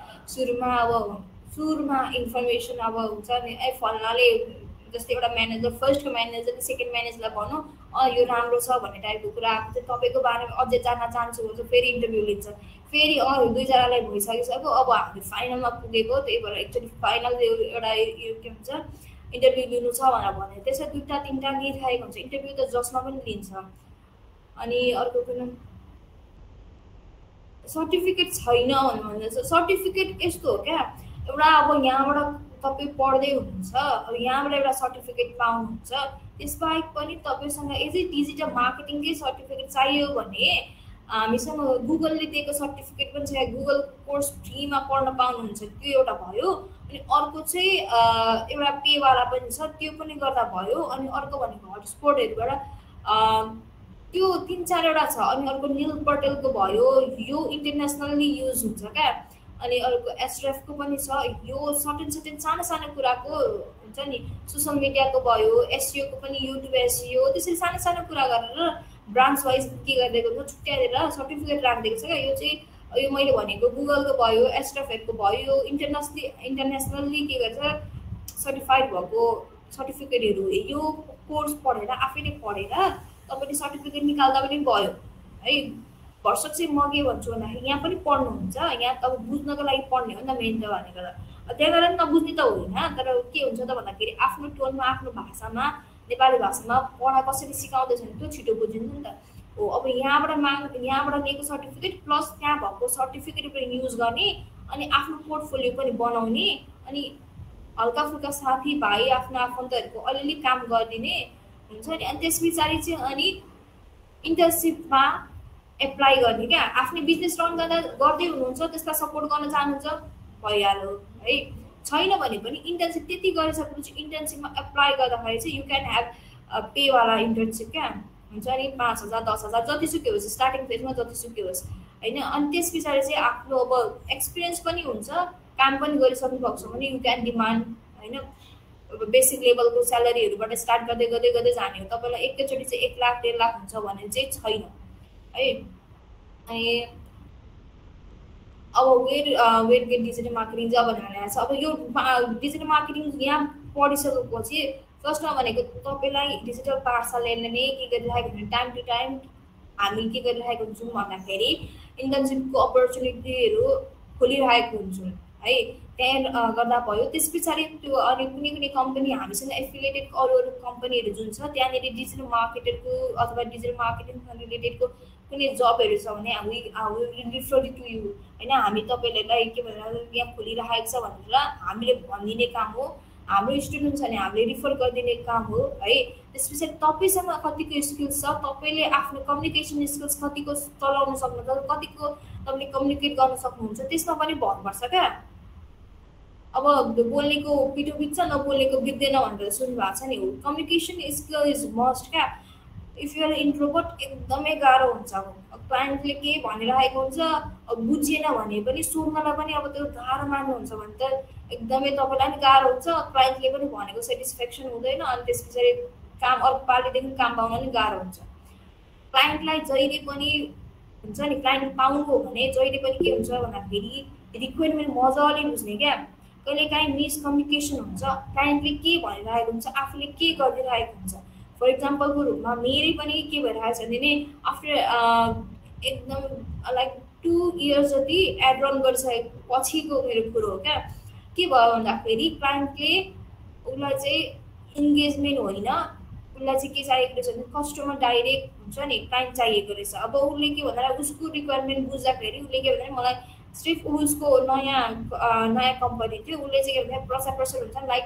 सुरुमा इन्फर्मेसन अब हुन्छ नि फल्नाले जस्तै एउटा म्यानेजर, फर्स्टको म्यानेजरले सेकेन्ड म्यानेजरलाई भनौँ यो राम्रो छ भन्ने टाइपको कुरा आएको चाहिँ तपाईँको बारेमा अझै जान्न चाहन्छु भन्छ, फेरि इन्टरभ्यू लिन्छ। फेरि 2जनालाई भइसकिसक्यो, अब हामी फाइनलमा पुगेको, त्यही भएर एकचोटि फाइनल एउटा के भन्छ इन्टरभ्यू लिनु छ भनेर भने त्यसै 2-3टा लिइरहेको हुन्छ। इन्टरभ्यू त जसमा पनि लिन्छ। अनि अर्को कुरो सर्टिफिकेट छैन भन्नुहुन्छ। सर्टिफिकेट यस्तो हो क्या, एउटा अब यहाँबाट तपाईँ पढ्दै हुनुहुन्छ, अब यहाँबाट एउटा सर्टिफिकेट पाउनुहुन्छ। त्यसबाहेक पनि तपाईँसँग एज ए डिजिटल मार्केटिङकै सर्टिफिकेट चाहियो भने हामीसँग गुगलले दिएको सर्टिफिकेट पनि छ। गुगल कोर्स फ्रीमा पढ्न पाउनुहुन्छ, त्यो एउटा भयो। अनि अर्को चाहिँ एउटा पेवाला पनि छ, त्यो पनि गर्दा भयो। अनि अर्को भनेको हटस्पटहरूबाट त्यो 3-4वटा छ। अनि अर्को नील पटेलको भयो, यो इन्टरनेसनल्ली युज हुन्छ क्या। अनि अर्को एसरेफको पनि छ। यो सर्टेन सानो कुराको हुन्छ नि, सोसल मिडियाको भयो, एसइओको पनि, युट्युब एसइओ, त्यसरी सानो कुरा गरेर ब्रान्च वाइज के गरिदिएको छ, छुट्याएर सर्टिफिकेट राखिदिएको छ क्या। यो चाहिँ यो मैले भनेको गुगलको भयो, एस्ट्रोफेटको भयो, इन्टरनेसनल्ली के गर्छ सर्टिफाइड भएको सर्टिफिकेटहरू यो कोर्स पढेर आफैले पढेर तपाईँले सर्टिफिकेट निकाल्दा पनि भयो है। भर्सक चाहिँ म के भन्छु भन्दाखेरि यहाँ पनि पढ्नुहुन्छ, यहाँ तपाईँ बुझ्नको लागि पढ्ने हो नि त मेन त भनेको त। त्यही कारण नबुझ्ने त होइन, तर के हुन्छ त भन्दाखेरि आफ्नो टोनमा आफ्नो भाषामा नेपाली भाषामा पढा कसरी सिकाउँदैछ भने त्यो छिटो बुझिन्छ नि त। हो अब यहाँबाट लिएको सर्टिफिकेट प्लस त्यहाँ भएको सर्टिफिकेट पनि युज गर्ने अनि आफ्नो पोर्टफोलियो पनि बनाउने अनि हल्का फुल्का साथीभाइ आफ्नो आफन्तहरूको अलिअलि काम गरिदिने हुन्छ नि। अनि त्यस पछाडि चाहिँ अनि इन्टर्नसिपमा एप्लाई गर्ने क्या। आफ्नै बिजनेस रन गर्दै हुनुहुन्छ त्यसलाई सपोर्ट गर्न चाहनुहुन्छ भइहाल्यो है। छैन भने पनि इन्टर्नसिप त्यति गरिसकेपछि इन्टर्नसिपमा एप्लाई गर्दाखेरि चाहिँ यु क्यान ह्याभ पेवाला इन्टर्नसिप क्या हुन्छ नि, 5,000 10,000 जतिसुकै होस्, स्टार्टिङ फेजमा जतिसुकै होस् होइन। अनि त्यस पछाडि चाहिँ आफ्नो अब एक्सपिरियन्स पनि हुन्छ, काम पनि गरिसक्नु भएको छ भने यु क्यान डिमान्ड होइन। अब बेसिक लेभलको स्यालेरीहरूबाट स्टार्ट गर्दै गर्दै गर्दै जाने हो। तपाईँलाई एकैचोटि चाहिँ 1 लाख 1.5 लाख हुन्छ भने चाहिँ छैन है। अनि अब वेट गेट डिजिटल मार्केटिङ जब भनेर छ, अब यो डिजिटल मार्केटिङ यहाँ पढिसकेपछि फर्स्टमा भनेको तपाईँलाई डिजिटल पाठशालाले नै के गरिरहेको हुन्छ टाइम टु टाइम हामी के गरिरहेको हुन्छौँ भन्दाखेरि इन्टर्नसिपको अपर्च्युनिटीहरू खोलिरहेको हुन्छौँ है। त्यहाँ गर्दा भयो। त्यस पछाडि त्यो अनि कुनै कुनै कम्पनी हामीसँग एफिलिएटेड अरू अरू कम्पनीहरू जुन छ त्यहाँनिर डिजिटल मार्केटरको अथवा डिजिटल मार्केटिङ रिलेटेडको कुनै जबहरू छ भने हामी रिफर टु यु होइन। हामी तपाईँलाई के भनेर यहाँ खोलिरहेको छ भनेर हामीले भनिदिने काम हो। हाम्रो स्टुडेन्ट छ भने हामीले रिफर गरिदिने काम हो है। त्यस पछाडि तपाईँसँग कतिको स्किल्स छ, तपाईँले आफ्नो कम्युनिकेसन स्किल्स कतिको चलाउन सक्नुहुन्छ, कतिको तपाईँले कम्युनिकेट गर्न सक्नुहुन्छ त्यसमा पनि भर पर्छ क्या। अब बोल्नेको पिठो बित्छ नबोल्नेको बित्दैन भनेर सुन्नु भएको छ नि। हो कम्युनिकेसन स्किल इज मस्ट क्या। इफ युआर इन्ट्रोभर्ट एकदमै गाह्रो हुन्छ। अब क्लाइन्टले के भनिरहेको हुन्छ अब बुझिएन भने पनि सोध्नलाई पनि अब त्यो गाह्रो मान्नुहुन्छ भने त एकदमै तपाईँलाई पनि गाह्रो हुन्छ, क्लाइन्टले पनि भनेको सेटिस्फ्याक्सन हुँदैन। अनि त्यस पछाडि काम अर्को पालिदेखि काम पाउन पनि गाह्रो हुन्छ। क्लाइन्टलाई जहिले पनि हुन्छ नि, क्लाइन्ट पाउनु हो भने जहिले पनि के हुन्छ भन्दाखेरि रिक्वायरमेन्ट मजाले बुझ्ने क्या। कहिलेकाहीँ मिसकम्युनिकेसन हुन्छ, क्लाइन्टले के भनिरहेको हुन्छ आफूले के गरिदिरहेको हुन्छ। फर इक्जाम्पलको रूपमा मेरै पनि के भइरहेको छ भने आफ्टर एकदम लाइक 2 इयर्स जति एड रन गरिसकेको पछिको मेरो कुरो हो क्या। के भयो भन्दाखेरि क्लाइन्टले उसलाई चाहिँ इन्गेजमेन्ट होइन, उसलाई चाहिँ के चाहिएको रहेछ भने कस्टमर डाइरेक्ट हुन्छ नि क्लाइन्ट चाहिएको रहेछ। अब उसले के भन्दा उसको रिक्वायरमेन्ट बुझ्दाखेरि उसले के भन्दा मलाई सिर्फ उसको नयाँ कम्पनी थियो, उसले चाहिँ के भन्दा प्रचार हुन्छ लाइक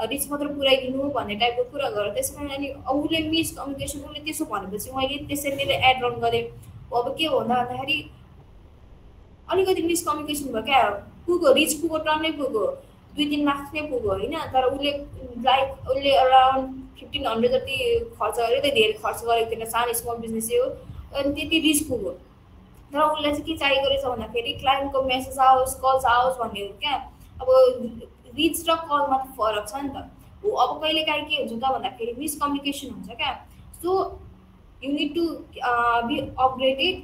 रिच मात्र पुऱ्याइदिनु भन्ने टाइपको कुरा गरेर त्यसमा अनि उसले मिसकम्युनिकेसन उसले त्यसो भनेपछि मैले त्यसरी नै एड रन गरेँ। अब के हो भन्दाखेरि अलिकति मिसकम्युनिकेसन भयो क्या। पुग्यो रिच पुग्यो, टर्नै पुग्यो, 2-3 लाख नै पुग्यो होइन। तर उसले अराउन्ड 1500 जति खर्च गर्यो, त्यो धेरै खर्च गरेको थिएन, सानो स्मल बिजनेसै हो। अनि त्यति रिच पुग्यो। तर उसलाई चाहिँ के चाहिएको रहेछ भन्दाखेरि क्लाइन्टको मेसेज आओस् कल्स आओस् भन्ने हो क्या। अब रिच र कलमा त फरक छ नि त। हो अब कहिलेकाहीँ के हुन्छ त भन्दाखेरि मिसकम्युनिकेसन हुन्छ क्या। So you need to be upgraded,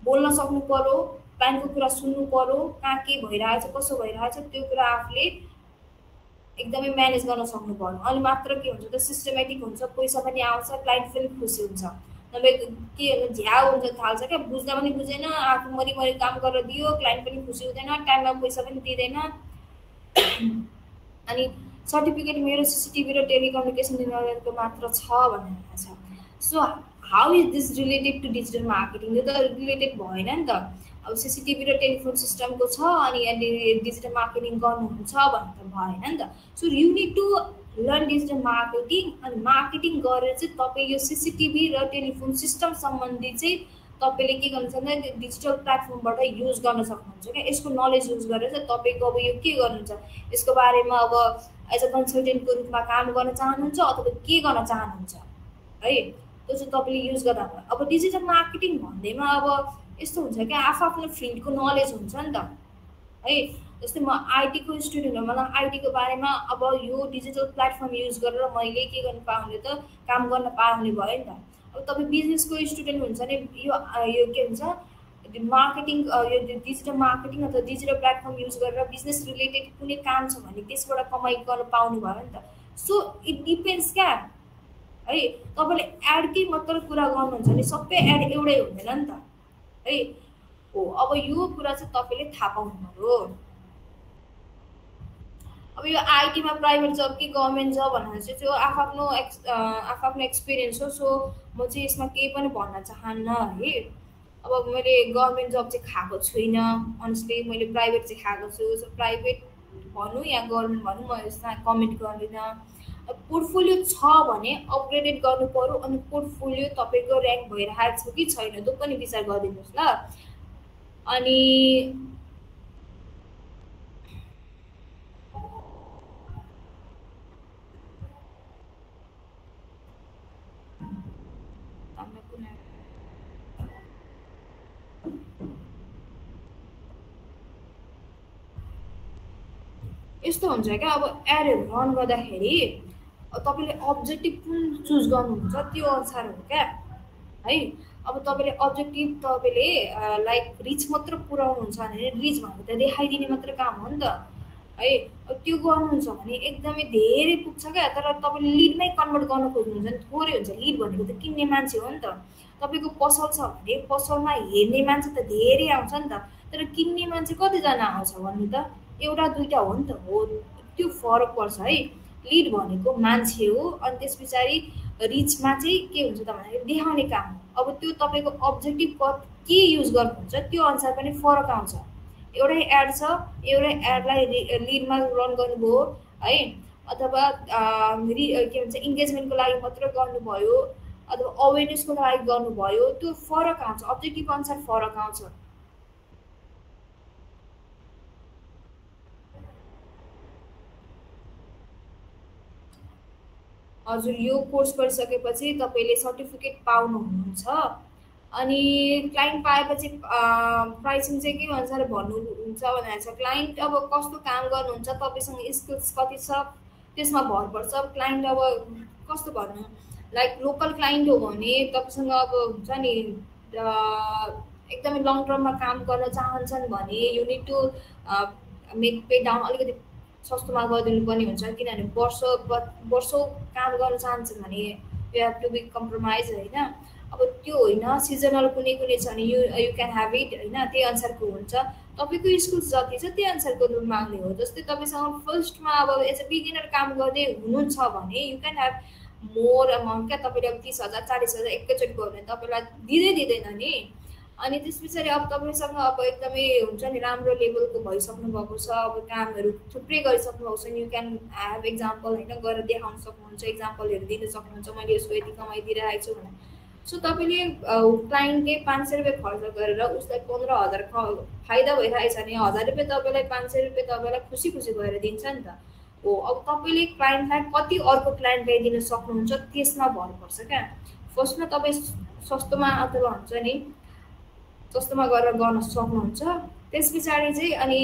बोल्न सक्नु पर्यो, क्लाइन्टको कुरा सुन्नु पर्यो, कहाँ के भइरहेछ कसो भइरहेछ त्यो कुरा आफूले एकदमै म्यानेज गर्न सक्नु पर्यो। अनि मात्र के हुन्छ त सिस्टमेटिक हुन्छ, पैसा पनि आउँछ, क्लाइन्ट पनि खुसी हुन्छ। नभए के हुन्छ झ्याउ हुन्छ थाल्छ क्या, बुझ्दा पनि बुझेन, आफू मरिमरि काम गरेर दियो, क्लाइन्ट पनि खुसी हुँदैन, टाइममा पैसा पनि दिँदैन। अनि सर्टिफिकेट मेरो सिसिटिभी र टेलिकम्युनिकेसन इन्जिनियरको मात्र छ भनेर छ। So how is this related to digital marketing? यो त रिलेटेड भएन नि त। अब सिसिटिभी र टेलिफोन सिस्टमको छ अनि डिजिटल मार्केटिङ गर्नुहुन्छ भने त भएन नि त। So you need to learn digital marketing. अनि मार्केटिङ गरेर चाहिँ तपाईँ यो सिसिटिभी र टेलिफोन सिस्टम सम्बन्धी चाहिँ तपाईँले के गर्नुहुन्छ भने डिजिटल प्लेटफर्मबाट युज गर्न सक्नुहुन्छ क्या। यसको नलेज युज गरेर चाहिँ तपाईँको अब यो के गर्नुहुन्छ यसको बारेमा अब एज अ कन्सल्टेन्टको रूपमा काम गर्न चाहनुहुन्छ अथवा के गर्न चाहनुहुन्छ है, त्यो चाहिँ तपाईँले युज गर्दा भयो। अब डिजिटल मार्केटिङ भन्दैमा अब यस्तो हुन्छ क्या, आफ्नो फिल्डको नलेज हुन्छ नि त है। जस्तै म आइटीको स्टुडेन्ट हो, मलाई आइटीको बारेमा अब यो डिजिटल प्लेटफर्म युज गरेर मैले के गर्न पाउने त काम गर्न पाउने भयो नि त। अब तपाईँ बिजनेसको स्टुडेन्ट हुन्छ भने यो के हुन्छ मार्केटिङ यो डिजिटल मार्केटिङ अथवा डिजिटल प्लेटफर्म युज गरेर बिजनेस रिलेटेड कुनै काम छ भने त्यसबाट कमाइ गर्न पाउनु भयो नि त। सो इट डिपेन्ड्स क्या है, तपाईँले एडकै मात्र कुरा गर्नुहुन्छ भने सबै एड एउटै हुँदैन नि त है। हो अब यो कुरा चाहिँ तपाईँले थाहा पाउनु पर्यो। अब यो आइटीमा प्राइभेट जब कि गभर्मेन्ट जब भनेर चाहिँ त्यो आफ्नो एक्सपिरियन्स हो। सो म चाहिँ यसमा केही पनि भन्न चाहन्न है। अब मैले गभर्मेन्ट जब चाहिँ खाएको छुइनँ अनेस्टली, मैले प्राइभेट चाहिँ खाएको छु। सो प्राइभेट भनौँ या गभर्मेन्ट भनौँ म यसमा कमेन्ट गर्दिनँ। पोर्टफोलियो छ भने अपग्रेडेड गर्नु पऱ्यो, अनि पोर्टफोलियो तपाईँको ऱ्याङ्क भइरहेको छ कि छैन त्यो पनि विचार गरिदिनुहोस् ल। अनि यस्तो हुन्छ क्या, अब एडहरू रन गर्दाखेरि तपाईँले अब्जेक्टिभ कुन चुज गर्नुहुन्छ त्यो अनुसार हो क्या है। अब तपाईँले अब्जेक्टिभ तपाईँले लाइक रिच मात्र पुऱ्याउनुहुन्छ भने रिच भनेको त देखाइदिने मात्र काम हो नि त है। त्यो गर्नुहुन्छ भने एकदमै धेरै पुग्छ क्या, तर तपाईँले लिडमै कन्भर्ट गर्न खोज्नुहुन्छ भने थोरै हुन्छ। लिड भनेको त किन्ने मान्छे हो नि त। तपाईँको पसल छ भने पसलमा हेर्ने मान्छे त धेरै आउँछ नि त, तर किन्ने मान्छे कतिजना आउँछ भन्नु त, एउटा दुइटा हो नि त। हो त्यो फरक पर्छ है। लिड भनेको मान्छे हो, अनि त्यस पछाडि रिचमा चाहिँ के हुन्छ त भन्दाखेरि देखाउने काम हो। अब त्यो तपाईँको अब्जेक्टिभ के युज गर्नुहुन्छ त्यो अनुसार पनि फरक आउँछ। एउटै एड छ, एउटै एडलाई लिडमा रन गर्नुभयो है, अथवा के भन्छ इङ्गेजमेन्टको लागि मात्र गर्नुभयो अथवा अवेरनेसको लागि गर्नुभयो, त्यो फरक आउँछ। अब्जेक्टिभ अनुसार फरक आउँछ। हजुर यो कोर्स गरिसकेपछि तपाईँले सर्टिफिकेट पाउनुहुन्छ। अनि क्लाइन्ट पाएपछि प्राइसिङ चाहिँ के अनुसार भन्नुहुन्छ भनेर छ। क्लाइन्ट अब कस्तो काम गर्नुहुन्छ, तपाईँसँग स्किल्स कति छ त्यसमा भर पर्छ। क्लाइन्ट अब कस्तो भन्नु, लाइक लोकल क्लाइन्ट हो भने तपाईँसँग अब हुन्छ नि एकदमै लङ टर्ममा काम गर्न चाहन्छन् भने you need to make pay down अलिकति सस्तोमा गरिदिनु पर्ने हुन्छ। किनभने वर्षौँ काम गर्न चाहन्छन् भने you have to be compromise होइन। अब त्यो होइन, सिजनल कुनै कुनै छ भने यु क्यान ह्याभ इट होइन, त्यही अनुसारको हुन्छ। तपाईँको स्किल्स जति छ त्यही अनुसारको रुल माग्ने हो। जस्तै तपाईँसँग फर्स्टमा अब एज अ बिगिनर काम गर्दै हुनुहुन्छ भने you can have more amount क्या। तपाईँले अब 30,000 40,000 एकैचोटि गयो भने तपाईँलाई दिँदैन नि। अनि त्यस पछाडि अब तपाईँसँग अब एकदमै हुन्छ नि राम्रो लेभलको भइसक्नु भएको छ, अब कामहरू थुप्रै गरिसक्नु भएको छ, यु क्यान ह्याभ एक्जाम्पल होइन गरेर देखाउन सक्नुहुन्छ, एक्जाम्पलहरू दिन सक्नुहुन्छ मैले यसको यति कमाइदिइरहेको छु भनेर। सो तपाईँले क्लाइन्टले 500 रुपियाँ खर्च गरेर उसलाई 15,000 फाइदा भइरहेछ भने 1,000 रुपियाँ तपाईँलाई 500 रुपियाँ तपाईँलाई खुसी खुसी भएर दिन्छ नि त। हो अब तपाईँले क्लाइन्टलाई कति अर्को क्लाइन्ट ल्याइदिन सक्नुहुन्छ त्यसमा भर पर्छ क्या। फर्स्टमा तपाईँ सस्तोमा अथवा हुन्छ नि सस्तोमा गरेर गर्न सक्नुहुन्छ। त्यस पछाडि चाहिँ अनि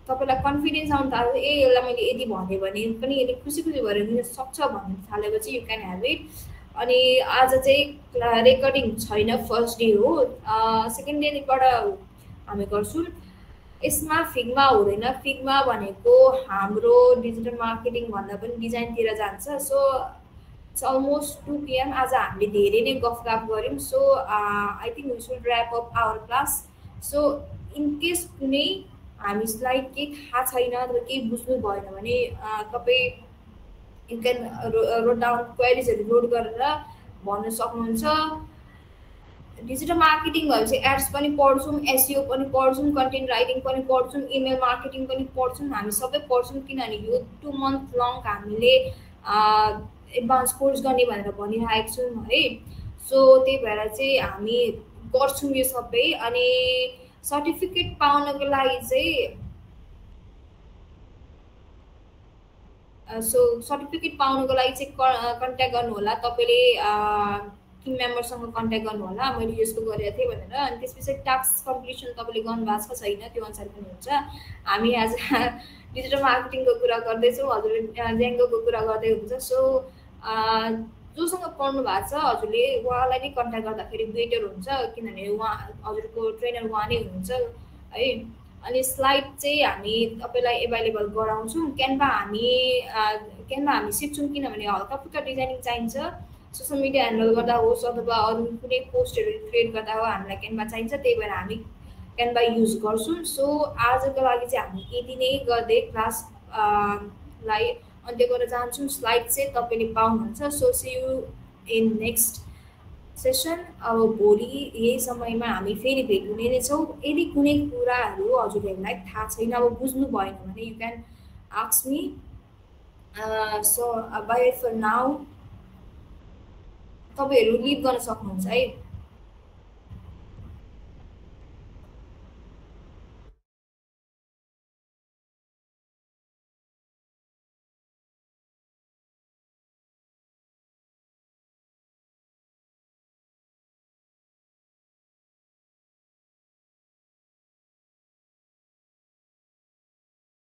तपाईँलाई कन्फिडेन्स आउनु थाल्यो, ए यसलाई मैले यदि भने पनि यसले खुसी खुसी भएर दिन सक्छ भन्नु थालेपछि यु क्यान ह्याभ इट। अनि आज चाहिँ रेकर्डिङ छैन, फर्स्ट डे हो, सेकेन्ड डेबाट हामी गर्छौँ। यसमा फिग्मा हुँदैन। फिग्मा भनेको हाम्रो डिजिटल मार्केटिङ भन्दा पनि डिजाइनतिर जान्छ। So it's almost 2 PM। आज हामीले धेरै नै गफगाफ गऱ्यौँ। So I think we should wrap up our class. So in case कुनै हामीलाई केही थाहा छैन अथवा केही बुझ्नु भएन भने तपाईँ यु क्यान रोड डाउन क्वेरिजहरू लोड गरेर भन्न सक्नुहुन्छ। डिजिटल मार्केटिङ भएपछि एड्स पनि पढ्छौँ, एसइओ पनि पढ्छौँ, कन्टेन्ट राइटिङ पनि पढ्छौँ, इमेल मार्केटिङ पनि पढ्छौँ। हामी सबै पढ्छौँ किनभने यो 2 month लङ हामीले एडभान्स कोर्स गर्ने भनेर भनिरहेको छौँ है। सो त्यही भएर चाहिँ हामी गर्छौँ यो सबै। अनि सर्टिफिकेट पाउनको लागि चाहिँ सर्टिफिकेट पाउनको लागि चाहिँ कन्ट्याक्ट गर्नु होला। तपाईँले टिम मेम्बरसँग कन्ट्याक्ट गर्नु होला, मैले यस्तो गरेको थिएँ भनेर। अनि त्यसपछि टास्क कम्प्लिसन तपाईँले गर्नुभएको छ छैन त्यो अनुसार पनि हुन्छ। हामी आज डिजिटल मार्केटिङको कुरा गर्दैछौँ, हजुरले ज्याङ्गोको कुरा गर्दै हुन्छ। सो जोसँग पढ्नु भएको छ हजुरले उहाँलाई नै कन्ट्याक्ट गर्दाखेरि बेटर हुन्छ, किनभने उहाँ हजुरको ट्रेनर उहाँ नै हुनुहुन्छ है। अनि स्लाइड चाहिँ हामी तपाईँलाई एभाइलेबल गराउँछौँ। क्यानभा हामी सिक्छौँ, किनभने हल्का फुल्का डिजाइनिङ चाहिन्छ। सोसियल मिडिया ह्यान्डल गर्दा होस् अथवा अरू कुनै पोस्टहरू क्रिएट गर्दा हो हामीलाई क्यानभा चाहिन्छ, त्यही भएर हामी क्यानभा युज गर्छौँ। सो आजको लागि चाहिँ हामी यति नै गर्दै क्लास लाई अन्त्य गर्न चाहन्छौँ। स्लाइड चाहिँ तपाईँले पाउनुहुन्छ। So see you in next session. अब भोलि यही समयमा हामी फेरि भेट हुने नै छौँ। यदि कुनै कुराहरू हजुरहरूलाई थाहा छैन, अब बुझ्नु भएन भने you can ask me. So bye for now. तपाईँहरू लिभ गर्न सक्नुहुन्छ है।